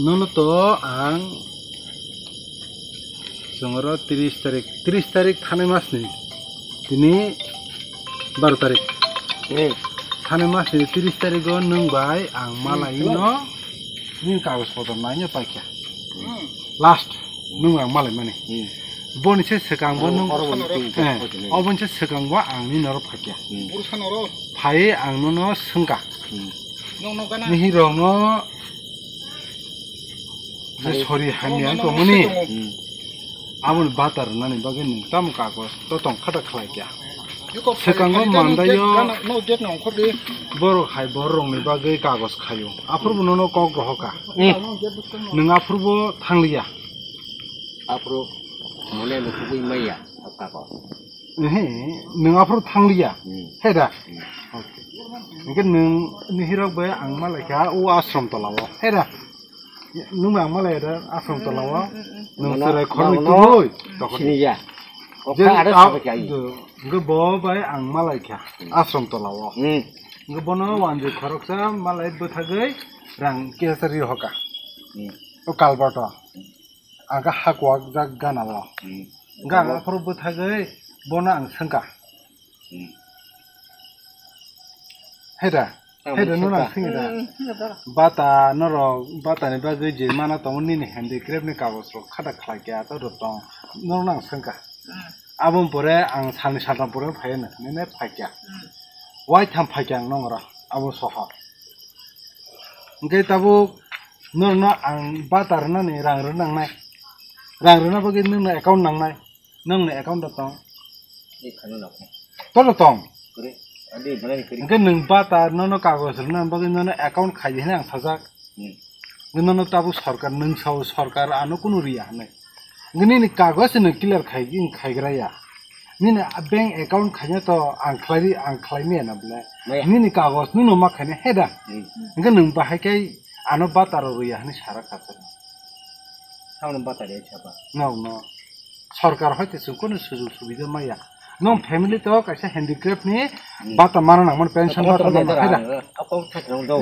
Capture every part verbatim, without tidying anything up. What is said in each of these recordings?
Nono to ang chwngoro tris tarik, tris tarik thanai masni, tini baro tarik. Hmm. Thanai masni tris tarigo nwng bai ang malai no nini kagoj potor naino paikha. Hmm. Last nwng ang malai mani. Hmm. Boni se swkang bo nwng, eh, oboni se swkang bo ang nini oro phaikha. Hmm. Phai ang nono swngkha. Hmm. Nihirokno je sori hamya wng tongmani, hmm, aboni bata rwnani bagwi nwng tamo kagoj to tong khata khlai kya? Swkango mandaio borok hai bororokni bagwi kagoj khaio. Aphuru bo nono kok rohor kha. Hmm. Nwng aphuru bo thangliya. Aphuru mole no kubui maya kagoj. Ehe, nwng aphuru thangliya. Hmm. He da? Hmm. Okay. Hingke nwng nihirok bai ang malaikha o ashram tola o. He da? Nwng bai ang malaikha ashram tola o. Nwng serai khoroknwi tubui tokoni. Siniya. Je, okha ada a, sabai kai. Hingke bo bai ang malaikha ashram tola o. Hmm. Hingke bono wanjwi khoroksa malai bwthagwi rang kesari hoka. Hmm. O kalbato. Ang khe hakuak jak gana o. Hmm. Hingke ang aphuru bwthagwi bono ang swngkha. Hmm. Heda, heda no nang swngkha. Hmm, heda. Bata norok, bata ni bagwi je mana tongo nini handicraft ni kagoj rok khata khlai khe ato rok tong. Norok nang swngkha. Hmm. Aboni pore ang salni saltham pore phai nini phaikya. Hmm. Waitham phaikya ang nongora abo soho. Hingke tabuk norokno ang bata rwnani rang rw nangnai. Rang rwna bagwi nwngno account nangnai. Nwngno account da tong? Tono tong? Hingke nwng bata nono kagoj rwna bagwi nono account khai di hinwi ang sajak. Hmm. Nono tabuk sorkar, nwng sao sorkar ano kunu riya hinwi. Hingke nini kagoj se nwng clear khai, khaigra ya. Nini bank account khaina to ang khlai, ang khlai maya na bole. Maya. Nini kagoj nwng no ma khaina he da. Hmm. Hingke nwng bahai khe ano bata rw ya hinwi sara kha. Tamoni bata rw ya saba. No, no. Sorkar hoite chwng kono sujug subida maya. Nwng family to kaisa handicraft ni, hmm, bata mana nangmani pension bata mana nang he da.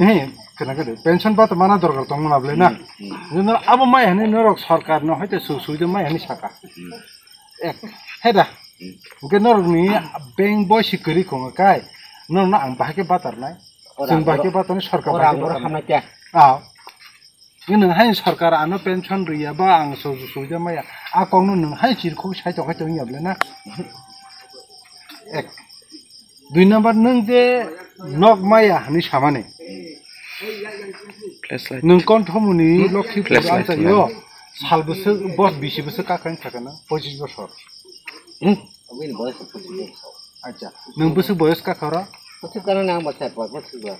He, kena kede pension bata mana dorkar tong mona bole na. Hmm, hmm. Nwng abo maya hinwi norok sorkar no hoite sujug subida maya hinwi saka. Hmm. Ek, he da. Hmm. Hingke norokni bank bo si kwrwi khongo kai. Norokno ang bahai khe batarnai. Chwng bahai khe batarnai, sorkar bahai khe batarnai. Ah. Nwng hai sorkar ano pension riya ba ang sujug subida maya. A kokno nwng hai chirkhok sai tongkhai tongya bole na. Ek. Dui number nwng je nok maya hinwi samani. Flashlight. Nwng konthomoni Lokhipur flashlight anchaio. Sal bwswk, bos bisi bwswk kakhaini sakha na? Pochis bosor. Hmm? Aboni boyos pochis bosor. Acha, nwng bwswk boyos kakha oro? Bwswk kana nang bwswk, bwswk ba.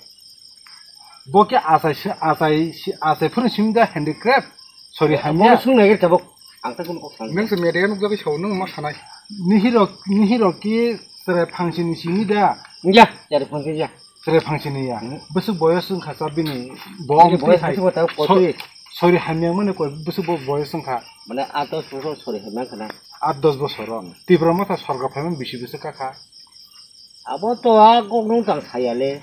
Bo khe achai se, achai se, achai phuru simi da handicraft. Sorry, hamya. Bono swng nai tabuk. Ang ta kun kok san. Nwng se media nukjagwi sao, nwng ma sanai. Nihirok, nihirok ki chwrai phangsini simi da? Ya, chwrai phangsini ya. Chwrai phangsini ya. Hmm. Bwswk boyos wngkha sa bini? Bo bini wng boyos hai. Bwswk bo ta so-, kotwi. Sorry, hamya mane koi bwswk bo boyos wngkha? Mane aat dos bosor sorry hamya wngkha na. Aat dos bosor o. Hmm. Tipra Motha sorkar phaimani bisi bwswk kakha? Abo to a kok nung tang saya le.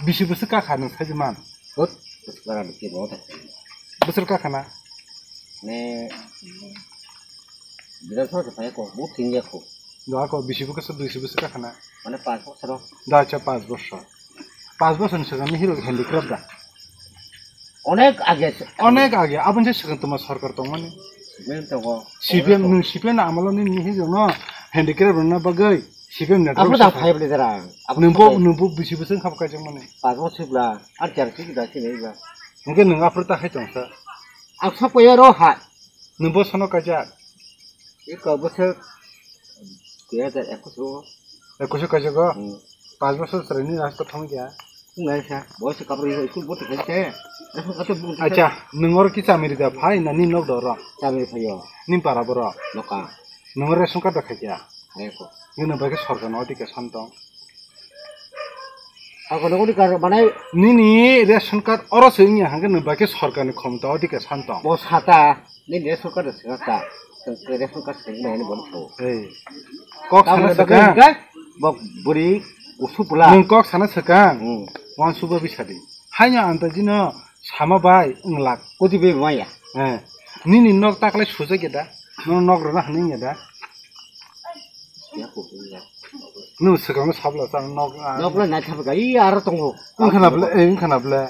Bisi bwswk kakha nwng sai man? Hut, bwswk bara bwswk bo ta. Bwswk kakha na? Ne, Bidhan Sabha se phai ko, bu tin ya ko. Da ko bisi bwswk, duiso bwswk kakha na? Mane panch bosor. Da cha panch bosor. Panch bosor ni swkang ni hero handicraft da. Onek age se. Onek age, aboni se swkang tongma sorkar tongmani. C P M tongo. C P M, nwng C P M ni amolo ni, ni hero no handicraft rwna bagwi. Sibem na. Aphuru da phai bole dara. Nwng bo, nwng bo bisi bwswk wngkha bo kaijak mani. Pago sibla, ar jar sibla sinai ba. Hwnkhe nwng aphuru ta hai tong sa. Ang sok paiya ro ha. Nwng bo sono kaijak? Eko bwswk dui hajar ekwis o. Ekwis o kaijak o? Hmm. Panch bosor chwrai ni rasta thang ya. Nai sa, bo se kapri school bo thang se. Acha, nwng oro ki chamiri da phai na ni nok doro? Chamiri phaio. Ni para boro? Noka. Nwng ration card da khaikya? Eko. Nwng bai khe sorkar no odike san tong. Ako nokoni kar manai. Nini ration card oro se wngya hwnkhe nwng bai khe sorkar ni khomta odike san tong. Bo sata, nini ration card se sata. Ration card se nai ni bon ko. Ei. Kok sana swkang. Bo buri usu pula. Nwng kok sana swkang. Hmm. Wan suba bisadi. Haino ang ta jino sama bai wng lak. Koti bai maya. Eh. Nini nok taklai sujak ya da? Nono nok rwna hwnwi ya da? Nwng swkango sabla chang nok, ah. Nok lai nai thap ga, i aro tongo. Wngkha na ble, eh, wngkha na ble.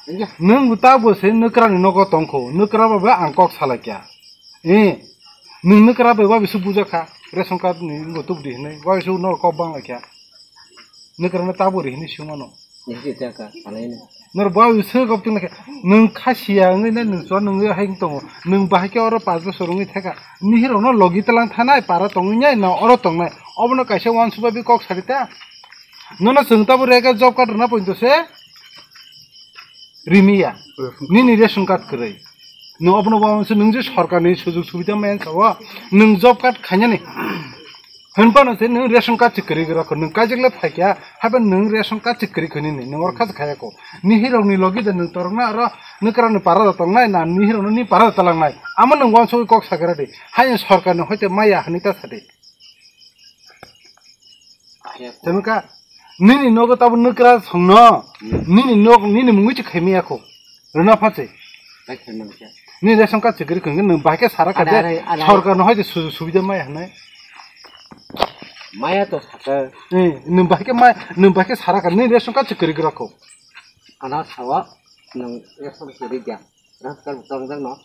Wngya. Nwng ta bo se nwkrani nogo tongkho. Nwkra ba ba ang kok salai kya. Eh. Nwng nwkra bai wa bisu bujakha. Ration card ni ngo tuk di hinwi. Wa bisu no kok bang lai kya. Nwkrano tabo ri hinwi swngmano. Nisi teka, alaini. Nor bo sir gop tong khe, nwng khasiya wngwi nai nwng chon wngwi hai tongo. Nwng bahai khe oro pash bosor wngwi theka. Nihirokno logi talang thanai, para tongwi nai, na oro tongnai. Obono kaisa uansukma bi kok sari ta. Nono chwng tabo rega job card rwna poito se rimiya. Nini ration card kwrwi. Nwng obono uansuk nwng je sorkarni sujug subida maya sao. Nwng job card khainani. Hwnphano se nwng ration card se kwrwi rokho, nwng kaijak le phaikha, haiba nwng ration card se kwrwi khwnini, nwng oro kha se khayako. Nihirokni logi de nwng torokna aro nwkrani para da tongnai, na nihirokno ni para da talangnai. Amo nwng uansugwi kok sagra di. Haino sorkarni hoite maya hwnwi ta sadi. Khayako. Chemika, nini nogo tabo nwkra songno, nini nog, nini mungwi se khaimiyakho. Rwna pha se. Bai khe man khe. Ni ration card se kwrwi khwngkhe nwng bahai khe sara kha de. Are, are, are, are. Sorkar no hai de sujug subida maya hwnwi. Maya to saka. Eh, nwng bahai khe mai, nwng bahai khe sara kha. Ni ration card se kwrwi gra kho. Ana sawa nwng ration kwrwi dia. Ration card tong jak no.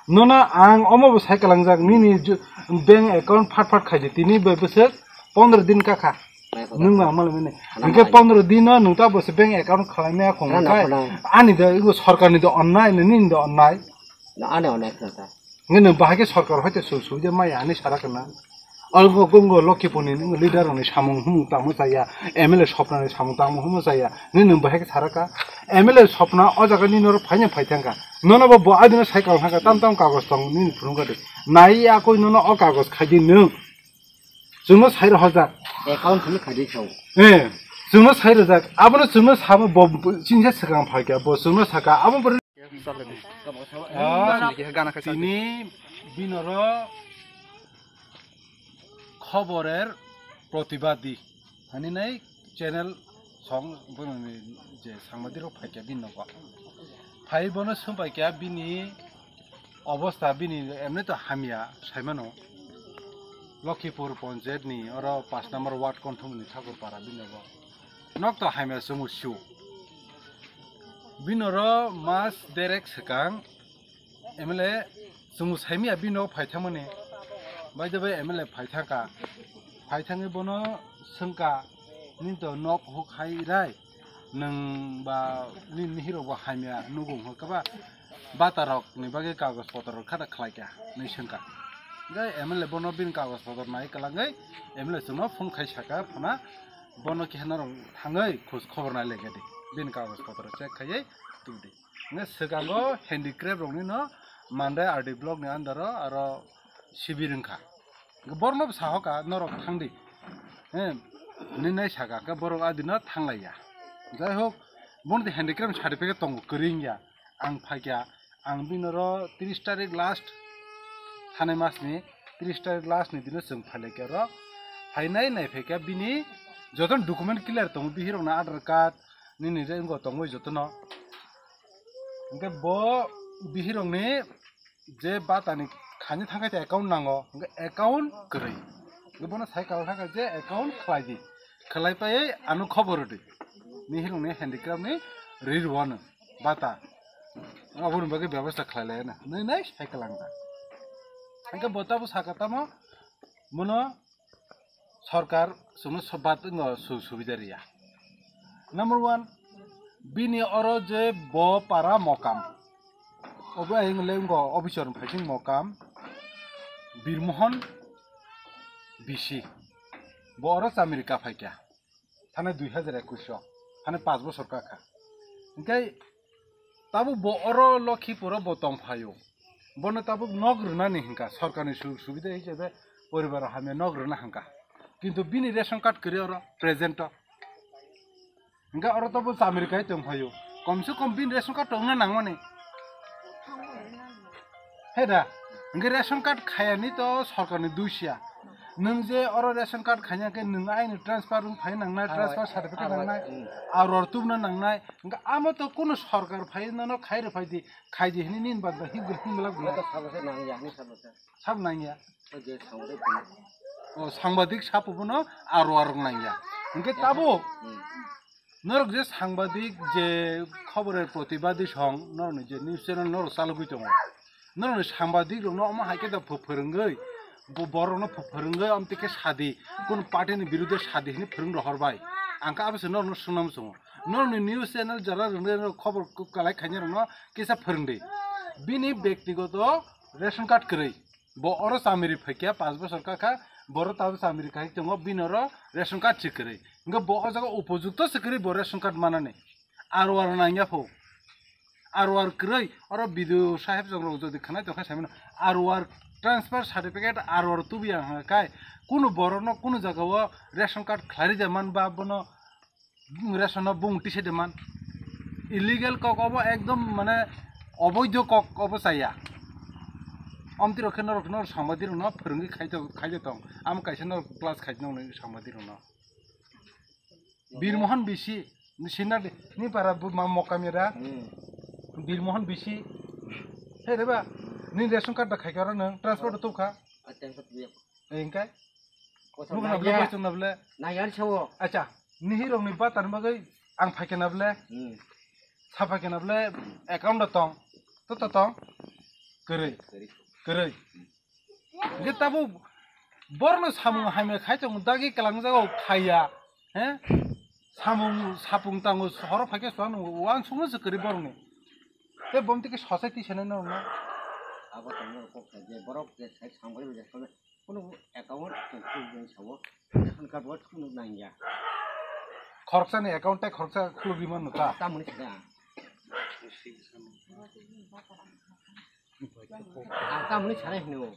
Nono ang omo bo sai kalangjak nini ju-, bank account phat phat khaidi tini bai bwswk pondro din kakha. Nwng ma mala mene. Hingke pondro dino nwng ta bo se bank account khwlaimaya khong kai. Ani do igo sorkarni do onnai, nini do onnai. Na ani onnai khwna ta. Nge nwng bahai khe sorkar hoite sujug subida maya ani sara kana. Algo gongo Lokhipurni leader rokni samung humung tangmo chaya, M L A sopnani samung tangmo humung chaya. Nini nwng bahai khe sara ka. M L A sopna o jaga nini oro phaina phai thangka. Nono bo bo adino cycle thangka tam tam kagoj tong nini phunukha de. Nai ya koi nono o kagoj khaidi nwng. Chwngno sai rojak. Account hwnwi khaidi sao. Eh, chwngno sai rojak. Abono chwngno sabo bo chingsa swkang phaikha. Bo chwngno saka. Abo bo tini binoro khoborer protibadi hani nai channel song bono je sangbadirok phaikha bini nogo. Phai bono swngpaikha bini obostha bini emni to hamya saimano. Lokhipur ponchayat ni oro pash number ward konthomni Thakurpara bini nogo. Nok to hamya chwngno sio. Bini oro mas derek swkang M L A chwngno saimya bini nok phai thangmani. Bai de bai M L A phai thangka. Phai thangwi bono swngka, "Nini to nok huk hai rai. Nwng ba nini nihirok bo hamya nugo hwnkha ba bata rok ni bagwi kagoj potor rok kha da khlai kha?" Hinwi swngka. Hwnkhe M L A bono bini kagoj potor nai kwlangwi M L A chwngno phone khai saka, phana bono keha norok thangwi khoj khobor nai lai kha di. Bini kagoj potor check khaiwi tubudi. Hwnkhe swkango handicraft rokni no Mandai R D block ni under o aro sibir wngkha. Hwnkhe borno bo sahoka norok thangdi. He, hinwi nai saka, hwnkhe borok adino thanglaiya. Jai hok, bono de handicraft certificate tongo, kwrwi wngya. Ang phaikha, ang bini oro tris tarik last, thanai masni tris tarik last ni dino chwng phailaikha oro. Phainai naiphaikha bini jotono document clear tongo, bihirokni Aadhaar card, nini je wngkha tongwi jotono. Hwnkhe bo bihirokni je batani khaini thangkhe account nango, hwnkhe account kwrwi. Hwnkhe bono sai kwlai thangkhe je account khlai di. Khlai paiwi ano khobor rwdi. Nihirokni handicraft ni ri rwano bata. Aboni bagwi bebostha khlai laina. Nini nai sai kwlangkha. Hwnkhe bo tabo saka tamo bono sorkar chwngno sobat wngno su-, subida riya. Number one, bini oro je bo para Mokam. Obo ayang le wngkha officer ni phaising Mokam, Birmohon B C. Bo oro America phaikha. Thani dui hajar ekwis o. Thani panch bosor kakha. Hwnkhe tabuk bo oro Lokhipuro bo tongphaio. Bono tabuk nok rwnani hwnkha, sorkarni sujog subida hisabe poribar hamya nok rwna hwnkha. Kintu bini ration card kwrwi oro present o. Hwnkhe oro tabuk America hai tongphaio. Komse kom bini ration card tongna nangmani. He da? Hwnkhe ration card khayani to sorkarni dui siya. Nwng je oro ration card khaina khe nwng aini transfer wng phai nangnai, Awa, transfer certificate awa, nangnai, mm. Aruar tubna nangnai. Hwnkhe amo to kuno sorkar phai nono khai rw phai di, khai di hwnwi nini bagwi hik gwi hwnglak Amo to gwnai. Sabo se nangya, hwnwi sabo se. Sab nangya. O je sangbadik phano. O sangbadik sabo bono aruar nangya. Hwnkhe tabuk Hmm. Norok je sangbadik, je khobor protibadi song, norokni je news channel norok chalogwi tongo. Norokni sangbadik rokno omo hai khe da pho-, phwrwngwi, bo-, borokno pho-, phwrwngwi amtwi khe sadi, kunu party ni birude sadi hwnwi phwrwng rohor bai. Ang khe abo se norokno swnam chwngo. Norokni news channel jara rwngwi norok khobor kwlai khainai rokno kisa phwrwngdi. Bini bektigoto ration card kwrwi. Bo oro chamiri phaikha, panch bosor kakha, boro tabuk chamiri khai tongo, bini oro ration card se kwrwi. Hwnkhe bo o jaga upojukto se kwrwi bo ration card manani. Aruar nangya pho. Aruar kwrwi, oro B D O saheb jong rok jodi khanai tongkha saimano. Aruar transfer certificate aruar tubuya hwnga kai. Kunu borokno kunu jagao ration card khlai rwja man ba bono ration no bung tise de man. Illegal kok obo ekdom mane oboidho kok obo chaya. Omtwi rok khe norok, norok sangbadik rokno phwrwngwi khai to, khai de tong. Amo kaisa norok class khai nong sangbadik rokno. Birmohon bisi, ni sinna de, ni para bu ma mokam era. Hmm. Birmohon bisi. He reba, ni ration card da khai karo nang, transport to kha. Ah, transport to ya. Engkai? Kosa nugna nangya. Ble, kosa nugna ble. Nangya ni sawo. Acha, ni hiro ni batan bagwi ang phaikena ble. Hmm. Sa phaikena ble account da tong. To to tong. Kwrwi. Kwrwi. Kwrwi. Hwnkhe tabuk borno samung hamya khai tong dagi kalang jago khaiya. He? Samung sapung tango horo phaikhe suan wansukno se kwrwi borokni. Te bomti khe society senai no no. Abo tongno kok kha je borok je sai sambai je sai kono account tong khulbi sawo. Ration card bo khuluk nangya. Khoroksa ni account tai khoroksa khuluk ri mano ta. Tamoni kha. Ang tamoni sanai hino.